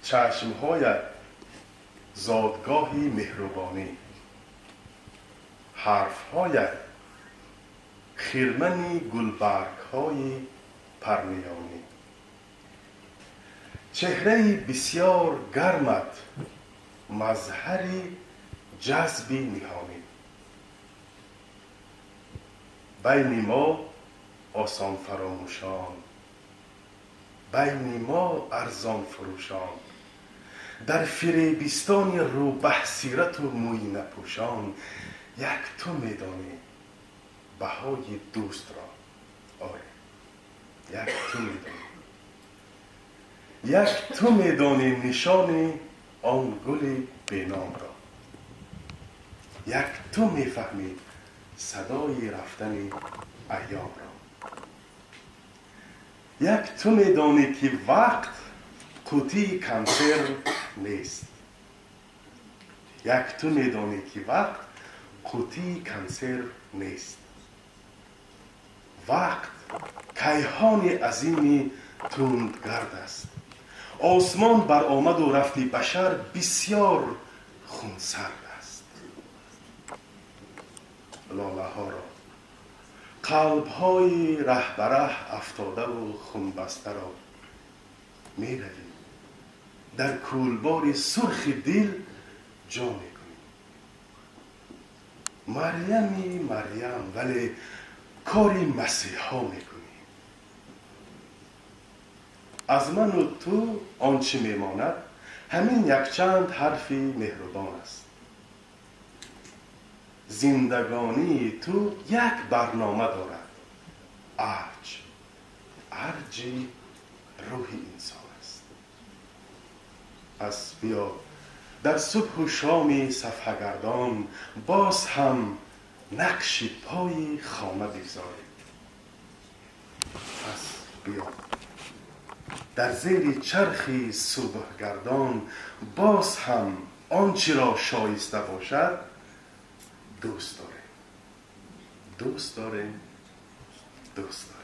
Чашмҳоят зодгоҳи меҳрубонӣ, ҳарфҳоят хирмани гулбаргҳои парниёнӣ. Чеҳраи бисёр гармат мазҳари ҷазби ниҳонӣ. Байни мо осонфаромӯшон, байни мо арзонфурӯшон, дар фиребистони рӯбаҳсирату мӯйнапӯшон як ту медонӣ баҳои дӯстро. Оре, як ту медонӣ, як ту медонӣ нишони он гули беномро, як ту мефаҳмӣ садои рафтани айёмро, як ту медонӣ ки вақт қутии консерв нест, як ту медонӣ ки вақт қутии консерв нест. Вақт кайҳони азими тундгард аст. Осмон баромаду рафти башар бисёр хунсард аст. Лолаҳоро, қалбҳои раҳбараҳ афтодаву хунбастаро меравӣ, дар кӯлбори сурхи дил ҷо мекунӣ. Марьями Марьям, вале кори масеҳо мекунӣ. Аз ману ту он чӣ мемонад, ҳамин якчанд ҳарфи меҳрубон аст. Зиндагонии ту як барнома дорад, арҷ, арҷи рӯҳи инсон аст. Пас биё дар субҳу шоми сафҳагардон боз ҳам нақши пои хона бигзорем. Пас биё дар зери чархи субҳгардон боз ҳам он чиро шоиста бошад дӯст дорем, дӯст дорем, дӯст дорем.